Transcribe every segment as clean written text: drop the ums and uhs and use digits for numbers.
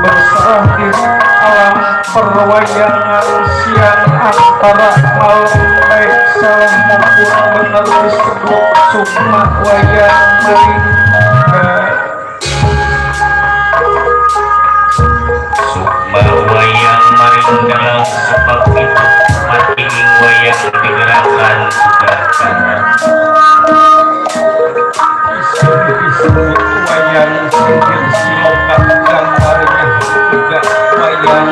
berserah diri alam perwayangan siang antara malam baik salah maupun benar disebut sukma wayang meringga sukma wayang meringga sebab itu mati wayang digerakkan gerakan disebut wayang sindir silokan gambarnya juga wayang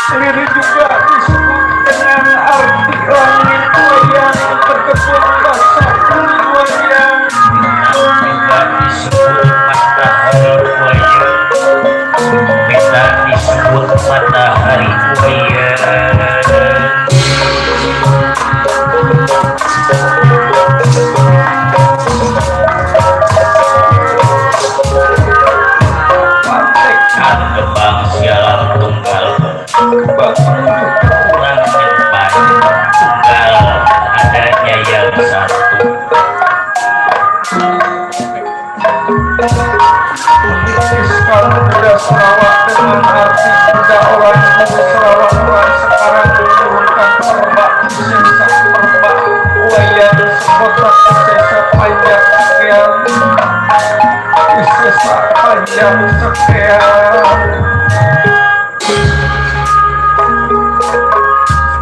sendiri juga disebut dengan arti langit wayang terkepung basah kuning wayang juga disebut matahari wayang bisa disebut matahari wayang kembang sialan tunggal kurang cepat tunggal adanya yang satu menuliskan Buddha Sarawak dengan arti Buddha orang Sarawak orang sekarang menurunkan perbak sisa perbak wayang sekotak sisa panjang sekian sisa panjang sekian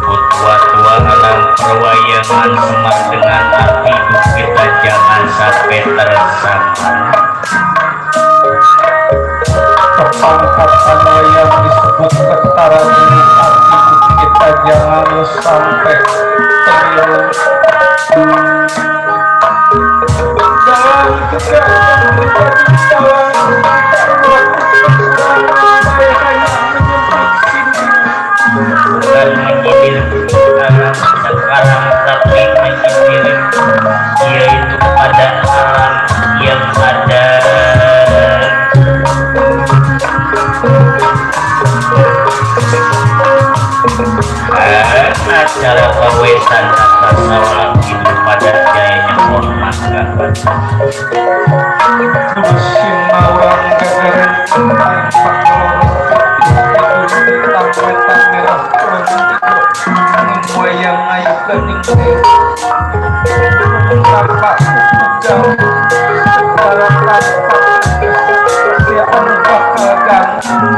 tua-tua alam perwayangan semar dengan arti hidup kita jangan sampai tersangkal Ketara ini kita jangan sampai keliru dalam kegiatan menjadi jalan tidak buat saya hanya menyebut sini bukan menyindir sekarang tapi menyindir yaitu pada alam yang ada. Acara kawetan atas sawalang hidup pada jayanya hormat kawan Musim mawang gagarin tentang pakolong ditang wetan merah kolong tigo wayang ayu kening tanpa tukang segala tanpa kesetiaan bakal ganggu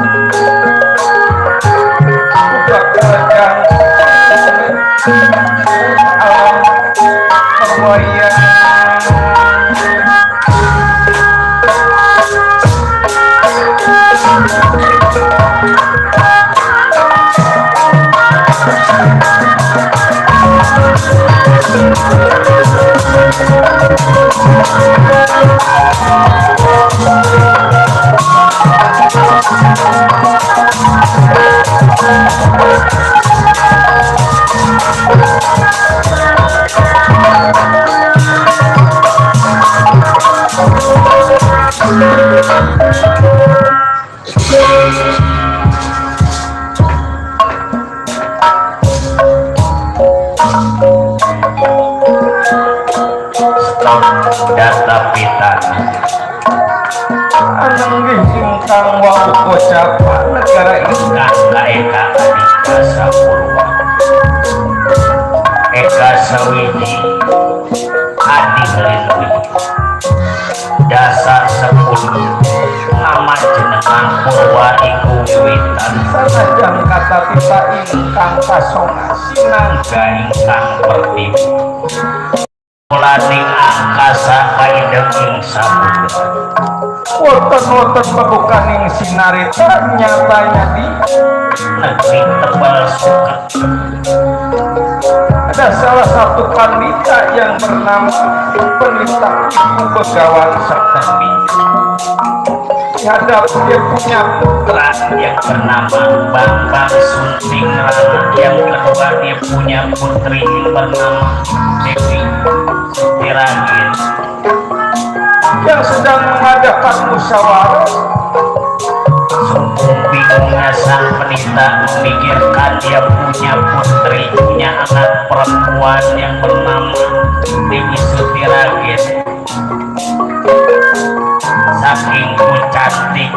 bakal ganggu alam perwayang data pitan anang ingkang wau kocapan negara ini kata eka adika sapurwa eka sawiji adi melindungi dasa 10 nama jenengan purwa iku wiwitan sanajang kata kita ingkang kasonga sinangga ingkang pertiwi mulaning angkasa kaideng ing samudra wonten pembukaning sinarita nyatanya di negeri tebal suket ada salah satu pandita yang bernama Pendeta Ibu Begawan Septembi. Di hadapan dia punya putra yang bernama Bambang Sunting Rana, yang kedua dia punya putri yang bernama Dewi Sutiragin yang sedang mengadakan musyawarah. Sungguh bingungnya sang penista memikirkan dia punya putri, punya anak perempuan yang bernama Dewi Sutiragin. Saking ku cantik,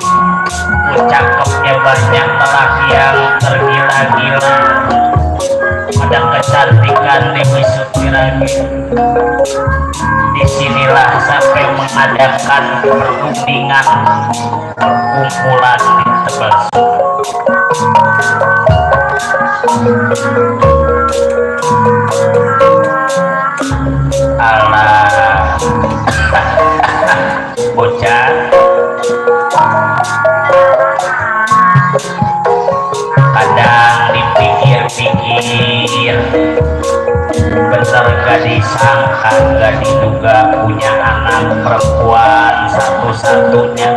ku cakepnya banyak lelaki yang tergila-gila pada kecantikan Dewi Sutiragin. Disinilah sampai mengadakan perundingan perkumpulan di Tebal alah bocah kadang dipikir-pikir bener gak disangka gak diduga punya anak perempuan satu-satunya.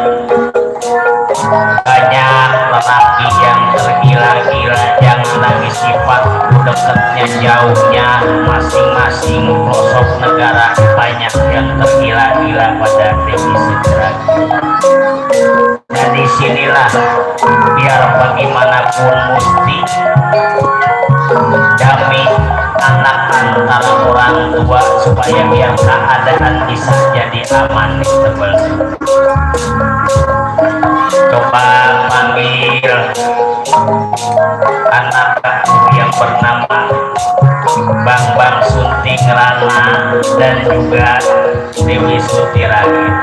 Banyak lelaki yang tergila-gila, jangan lagi sifat dekatnya jauhnya masing-masing pelosok negara, banyak yang tergila-gila pada Dewi Sutiragin. Nah disinilah biar bagaimanapun mesti damai anak antara orang tua supaya biar keadaan bisa jadi aman di Tebal. Coba panggil anak yang bernama Bambang Sunting Rana dan juga Dewi Sutiragin.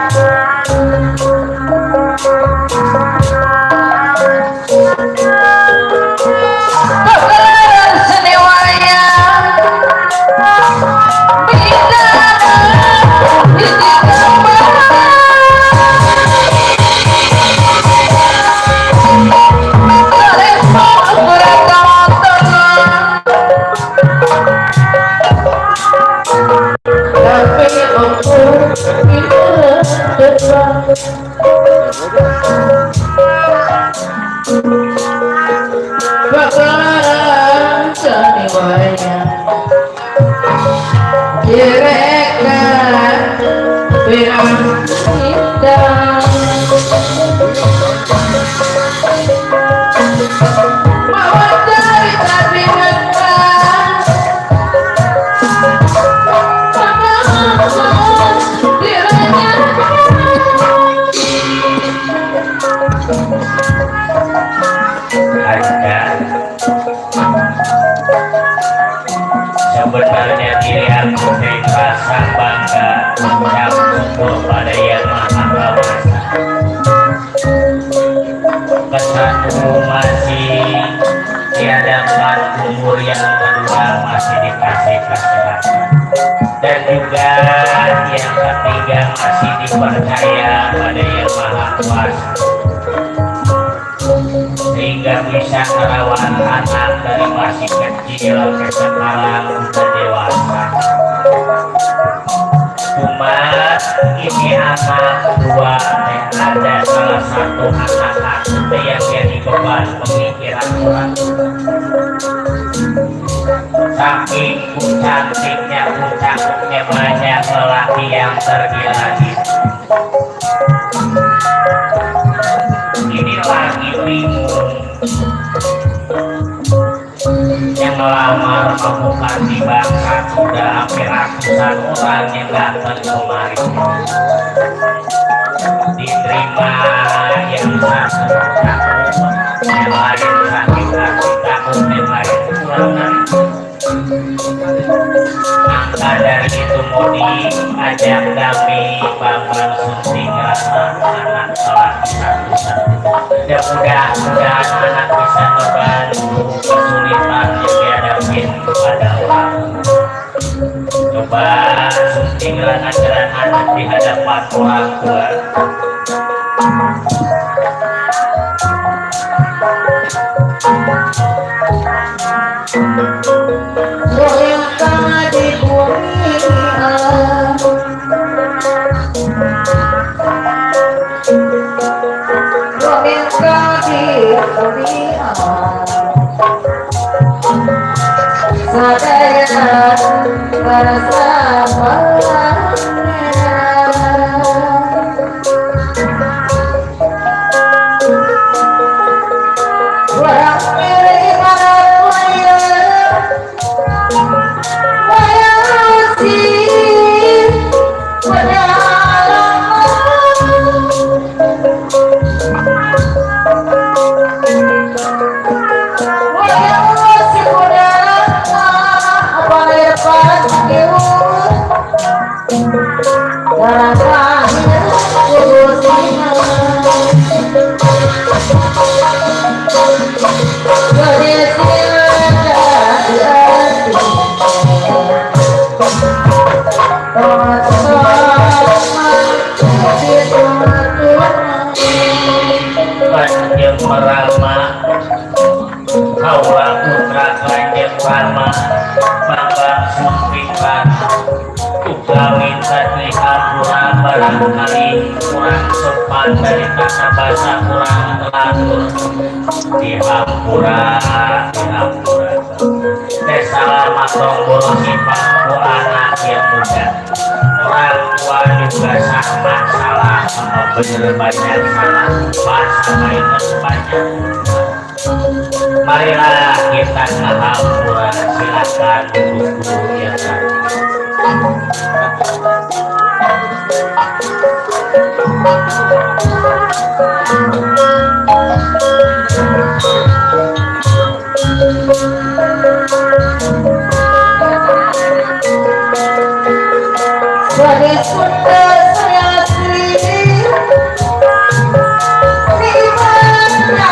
bakalan saniwaya direkan pirang indah mawar dari tadi ngekan bakalan direkan Harga sebenarnya diri aku merasa bangga dan syukur pada yang maha kuasa. Kesatu masih dihadapkan, umur yang kedua masih dikasih kesehatan, dan juga yang ketiga masih dipercaya pada yang maha kuasa, sehingga bisa merawat anak dari masih kecil ke sekarang sudah dewasa. Cuma ini anak dua, ada salah satu anak aku yang jadi beban pemikiran orang. Saking cantiknya, cakepnya banyak lelaki yang tergila-gila. Ini lagi bingung, yang melamar bukan di bangsa, sudah hampir ratusan orang yang datang kemari. Diterima yang satu takut, yang lain sakit hati takut, yang lain pulang dari. Maka dari itu mau diajak kami Bambang Sunting rasa anak salah satu-satu. Mudah-mudahan anak bisa membantu kesulitan yang dihadapin kepada orang. Coba Sunting ajaran anak di hadapan orang tua. goyangkan di bumi alam goyangkan di bumi alam sadaya bersama orang milih mana waya waya si Kanjeng Rama, Haula putra Kanjeng Rama, Bambang Sunting Rama, Tugawin Satri Hampura barangkali kurang sopan dari kata bahasa kurang teratur di Hampura. Salah tombol sifatku anak yang muda, orang tua juga sama salah, sama bener banyak salah, bahasa mainan banyak. Marilah kita ke Hampura, silakan guru-guru yang Gadis muda saya asli di mana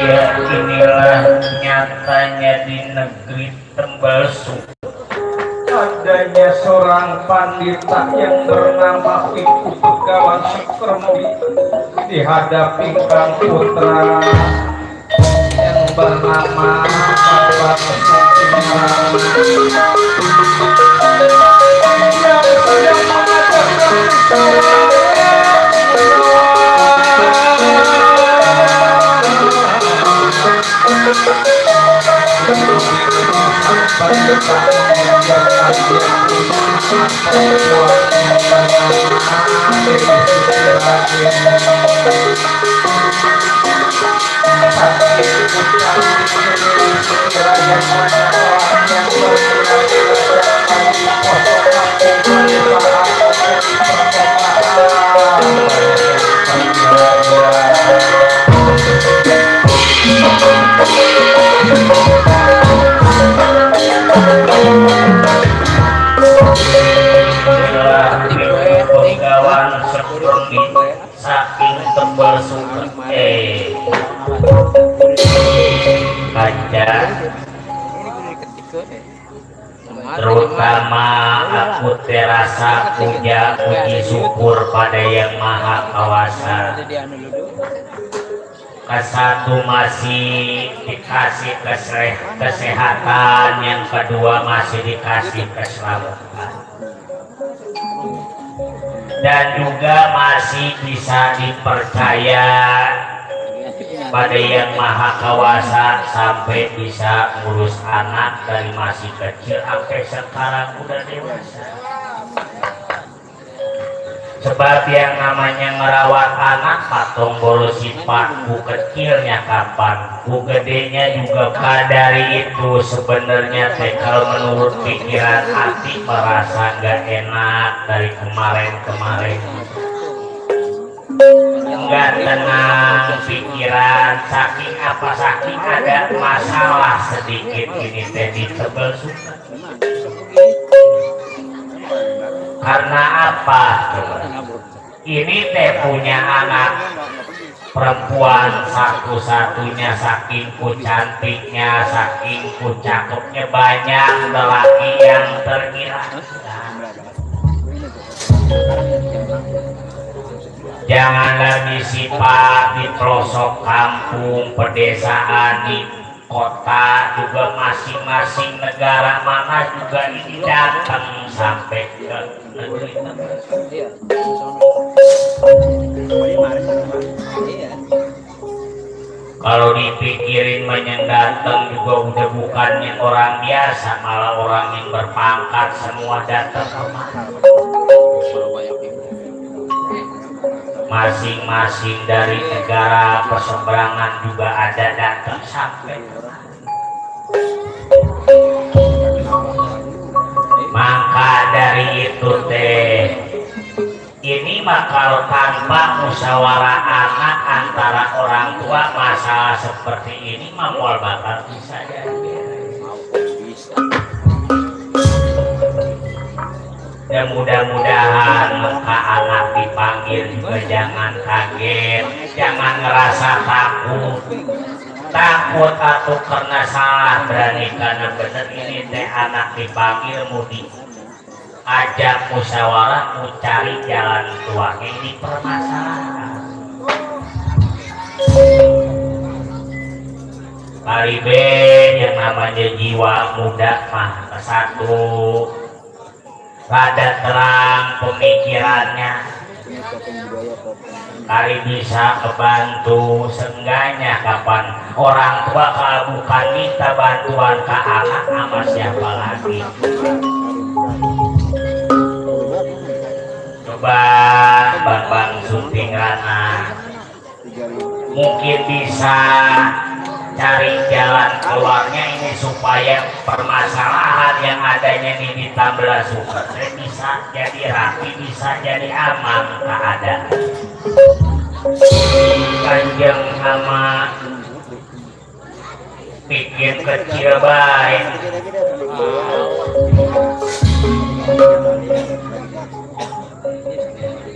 Ya inilah nyatanya di negeri Tembalsu adanya seorang pandita yang bernama Piku Begawan Sekremdi dihadapi Kang Putra yang bernama Bapak Sukimana yang sedang mengajarkan Begawan Sekremdi saking Tembalsu kaca terutama aku terasa puja puji syukur pada yang maha kawasa. Kesatu masih dikasih kesehatan, yang kedua masih dikasih keselamatan, dan juga masih bisa dipercaya pada yang maha kawasa sampai bisa ngurus anak dari masih kecil sampai sekarang udah dewasa. Sebab yang namanya merawat anak patong bolo sifat bu kecilnya kapan, bu gedenya juga kadari itu. Sebenarnya kalau menurut pikiran hati merasa gak enak dari kemarin-kemarin, nggak tenang pikiran, saking apa saking ada masalah sedikit ini teh di Tembalsu. Karena apa? Ini teh punya anak perempuan satu-satunya, saking ku cantiknya, saking ku cakepnya, banyak lelaki yang terkira. Janganlah disifat di pelosok kampung, pedesaan, di kota juga, masing-masing negara mana juga ini datang sampai ke negeri Tembalsu. Kalau dipikirin yang datang juga udah bukannya orang biasa, malah orang yang berpangkat semua datang kemari. Masing-masing dari negara perseberangan juga ada datang sampai. Maka dari itu teh, ini mah kalau tanpa musyawarah anak antara orang tua, masalah seperti ini mah moal bakal bisa jadi. Dan mudah-mudahan maka anak dipanggil juga jangan kaget, jangan ngerasa takut atau karena salah, berani karena bener. Ini teh anak dipanggil mau diajak musyawarah, mau cari jalan keluar ini permasalahan. Kalibe yang namanya jiwa muda mah satu rada terang pemikirannya, kali bisa kebantu seenggaknya kapan orang tua kalau bukan minta bantuan ke anak sama siapa lagi. Coba Bang Sunting Rana mungkin bisa cari jalan keluarnya ini supaya permasalahan yang adanya ini di Tambela Suker bisa jadi rapi, bisa jadi aman keadaan. Kanjeng sama pikir kecil baik.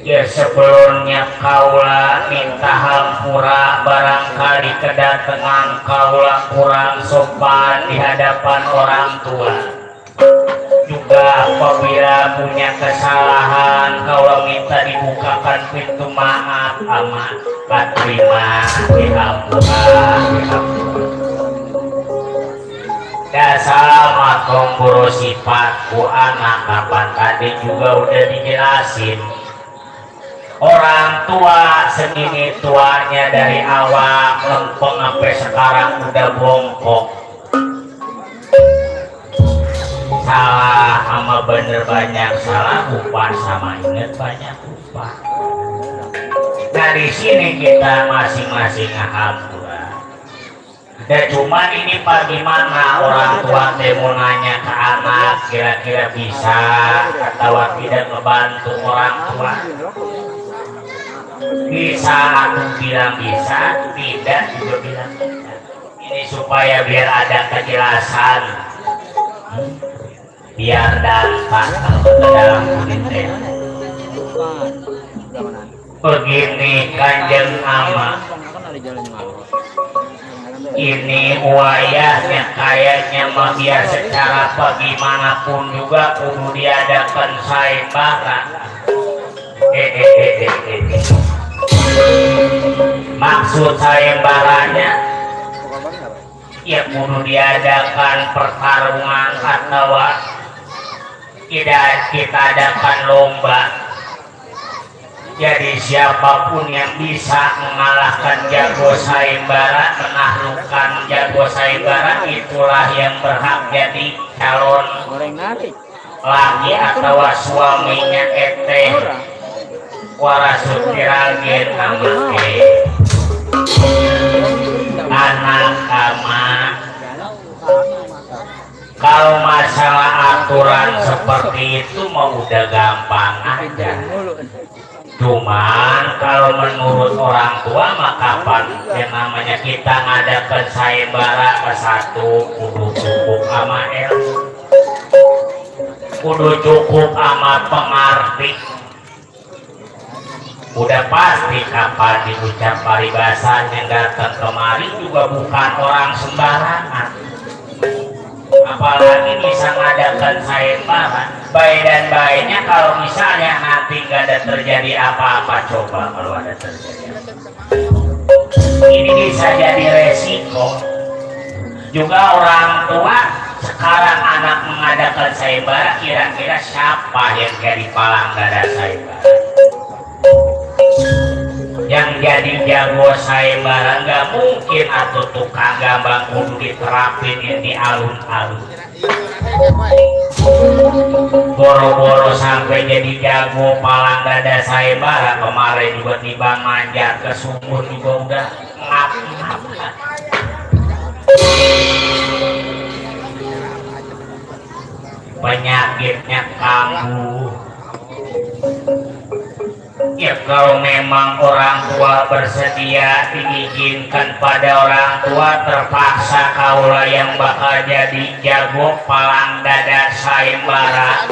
Ya sebelumnya kaula minta hampura, barangkali kedatangan kaula kurang sopan di hadapan orang tua. Juga apabila punya kesalahan kaula minta dibukakan pintu maaf amat terima dihampura. Dasar makong buru sifatku anak kapan tadi juga udah dijelasin. Orang tua segini tuanya dari awal lempeng sampai sekarang udah bongkok. Salah sama bener banyak salah, lupa sama inget banyak lupa. Nah di sini kita masing-masing alhamdulillah. Dan cuma ini bagaimana orang tua mau nanya ke anak kira-kira bisa atau tidak membantu orang tua. Bisa aku bilang bisa, tidak juga bilang tidak. Ini supaya biar ada kejelasan, biar dampak ke dalam kulit. Begini Kanjeng Ama, ini wayahnya kayaknya mah biar secara bagaimanapun juga kudu diadakan sayembara. Maksud sayembaranya ya kudu diadakan pertarungan atau kita adakan lomba. Jadi siapapun yang bisa mengalahkan jago sayembara, menaklukkan jago sayembara, itulah yang berhak jadi calon laki atau suaminya eteh warasut kiragen namake anak ama. Kalau masalah aturan seperti itu mau udah gampang aja. Cuman kalau menurut orang tua maka kapan yang namanya kita ngadakan sayembara ke satu kudu cukup ama ilmu, kudu cukup ama pengerti. Udah pasti kapan diucap paribasan yang datang kemari juga bukan orang sembarangan. Apalagi bisa ngadakan sayembara. Baik dan baiknya kalau misalnya nanti nggak ada terjadi apa-apa, coba kalau ada terjadi. Ini bisa jadi resiko. Juga orang tua sekarang anak mengadakan sayembara, kira-kira siapa yang jadi palang dada sayembara? yang jadi jago sayembara nggak mungkin atau tukang gambang kudu diterapin di alun-alun. Boro-boro sampai jadi jago palang dada sayembara, kemarin juga tiba manjat ke sumur juga udah ngap-ngap. Penyakitnya kambuh. Ya kalau memang orang tua bersedia diizinkan pada orang tua, terpaksa kaula yang bakal jadi jago palang dada sayembara.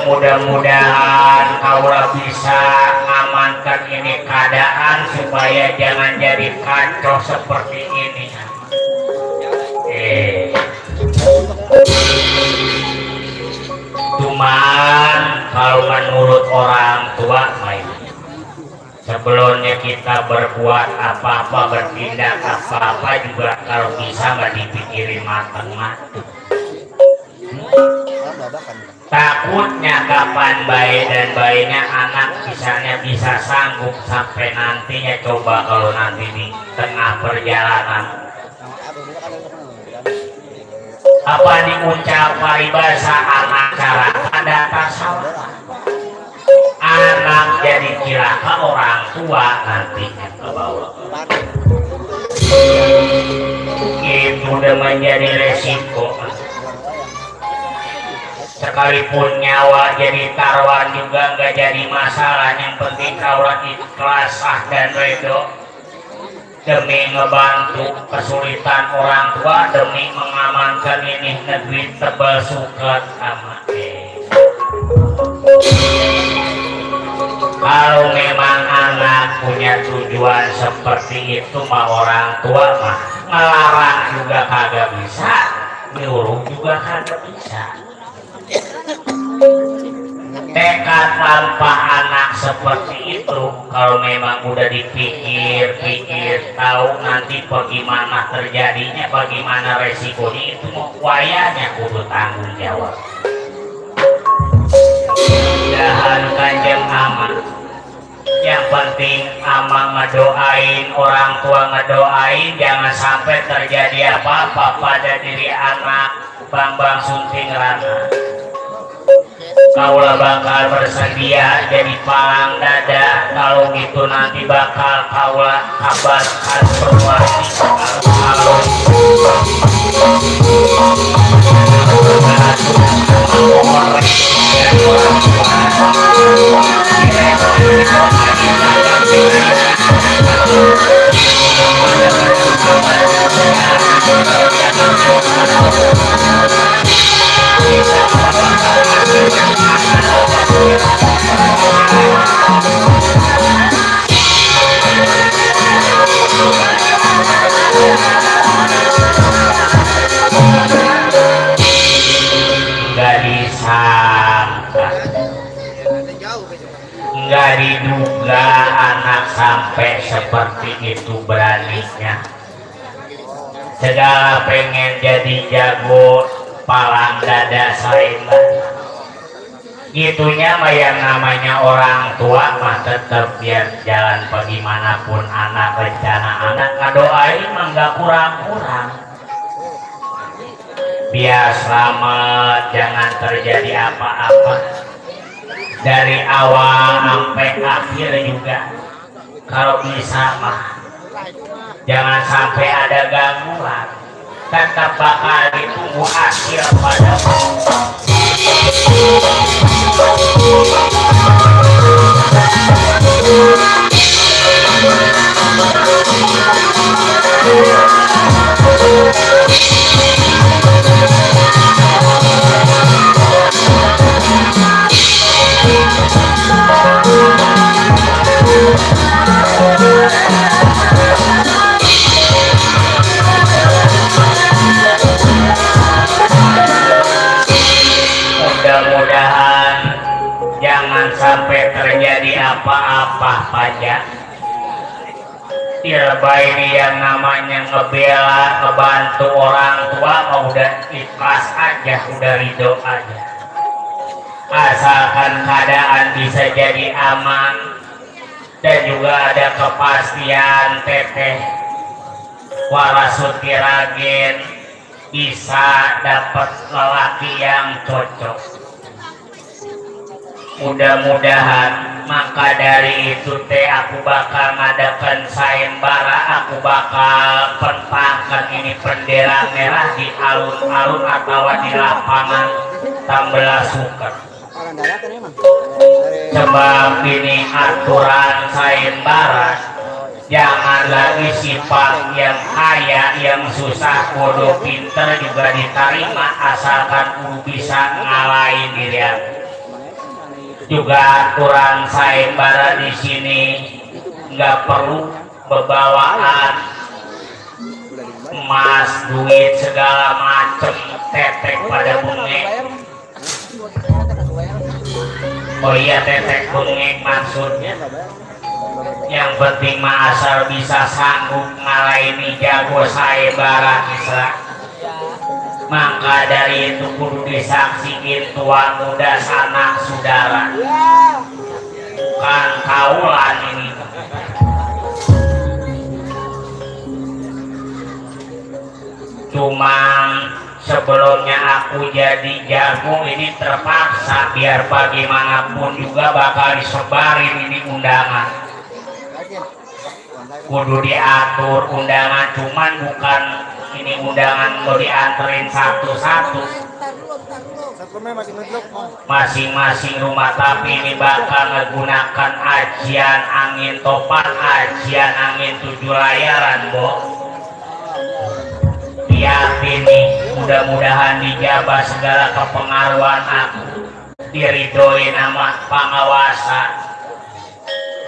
Mudah-mudahan kaula bisa mengamankan ini keadaan supaya jangan jadi kacau seperti ini. Cuman kalau menurut orang tua sebelumnya kita berbuat apa-apa, bertindak apa-apa juga kalau bisa nggak dipikirin matang-matang. Takutnya kapan bayi dan bayinya anak misalnya bisa sanggup sampai nantinya, coba kalau nanti di tengah perjalanan apa diucap paribasa anak cara ada tasawuf, anak jadi cilaka orang tua nantinya ke bawah. Itu udah menjadi resiko. Sekalipun nyawa jadi taruhan juga nggak jadi masalah, yang penting kaulah ikhlas dan redo demi ngebantu kesulitan orang tua, demi mengamankan ini negeri tebal suket amat. Kalau memang anak punya tujuan seperti itu mah orang tua mah ngelarang juga kagak bisa, nyuruh juga kagak bisa. Tekad lampah anak seperti itu kalau memang udah dipikir-pikir, tahu nanti bagaimana terjadinya, bagaimana resikonya, itu mau wayanya kudu tanggung jawab. Mudahan kanjeng aman. Yang penting amang ngedoain, orang tua ngedoain jangan sampai terjadi apa-apa pada diri anak Bambang Sunting Rana. Kaula bakal bersedia jadi palang dada, kalau gitu nanti bakal kaula kabarkan perwasi kalau nggak diduga anak sampai seperti itu beraninya. Segala pengen jadi jago palang dada sayembara. Gitunya mah yang namanya orang tua mah tetap biar jalan bagaimanapun anak, rencana anak ngadoain mah nggak kurang-kurang. Biar selamat, jangan terjadi apa-apa. Dari awal sampai akhir juga kalau bisa mah jangan sampai ada gangguan, tetap bakal ditunggu hasil pada mudah-mudahan jangan sampai terjadi apa-apa pada Ilba ini yang namanya ngebela, ngebantu orang tua mau udah ikhlas aja, udah ridho aja. Asalkan keadaan bisa jadi aman, dan juga ada kepastian teteh Warasuti Ragen bisa dapat lelaki yang cocok. Mudah-mudahan maka dari itu teh aku bakal ngadakan sayembara, aku bakal pentangkan ini bendera merah di alun-alun atau di lapangan Tambelasuker. Sebab ini aturan sayembara, jangan lagi sifat yang kaya, yang susah, bodoh, pinter juga diterima asalkan kudu bisa ngalahin dirian. Juga aturan sayembara di sini nggak perlu bebawaan emas, duit segala macem, tetek pada bengek. Oh iya, tetek bengek maksudnya. Yang penting mah asal bisa sanggup ngalahin jago sayembara bisa. Maka dari itu kudu disaksiin tua muda sanak saudara, bukan kaulan ini. Cuman sebelumnya aku jadi jago ini terpaksa biar bagaimanapun juga bakal disebarin ini undangan. Kudu diatur undangan, cuman bukan ini undangan mau dianterin satu-satu, masing-masing rumah, tapi ini bakal menggunakan ajian angin topan, ajian angin 7 layaran, Bo. Lihat ini, mudah-mudahan dijabah segala kepengaruhan aku, diridhoi nama pangawasa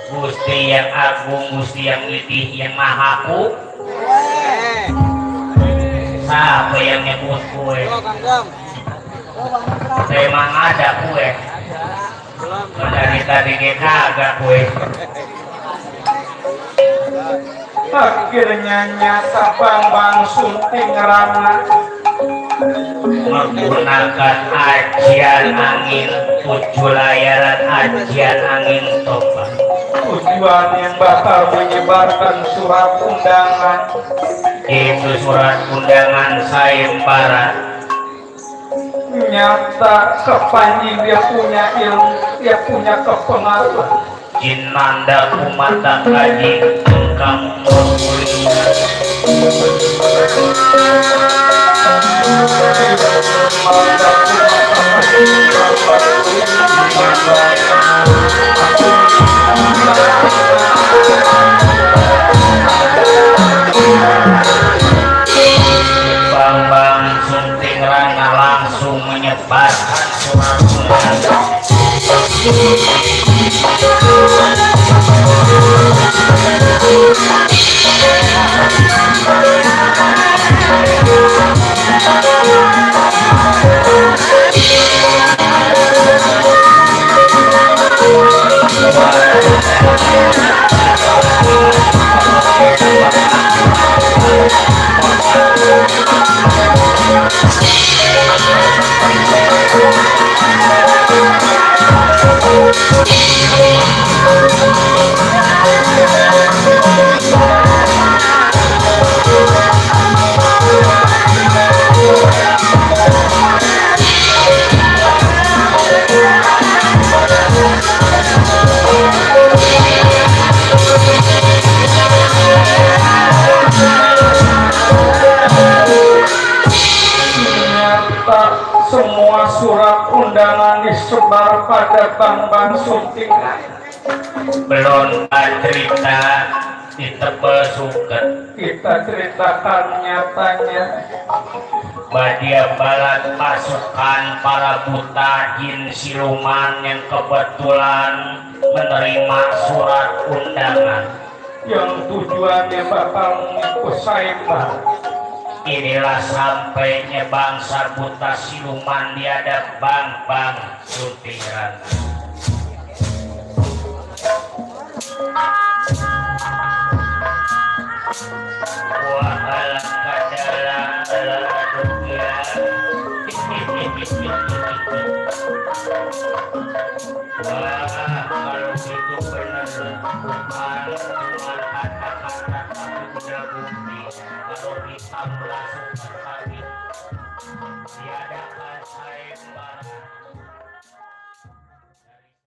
Gusti yang agung, Gusti yang litih, yang mahaku. Siapa yang nyebut kue? Memang ada kue. Dari tadi kita agak kue. Akhirnya nyata Bambang Sunting Rana menggunakan ajian angin 7 layaran, ajian angin topan. Tujuan yang bakal menyebarkan surat undangan, Itu surat undangan sayembara. nyata kepanjing dia punya ilmu, dia punya kepengaruhan. Jinanda kumata kaji engkang bermulia. Bambang Sunting Rana langsung menyebarkan surat undangan. Semua surat undangan disebar pada Bambang Sunting. Belum cerita ditebel suket. Kita ceritakan nyatanya. Badia balat pasukan para buta jin siluman yang kebetulan menerima surat undangan yang tujuannya bakal mengikut sayembara. Inilah sampainya bangsa buta siluman di hadap Bambang Sunting Rana. Wahala kadalang dunia. Wah, kalau itu benar bukan cuma kata-kata tapi udah bukti kalau kita melakukan hal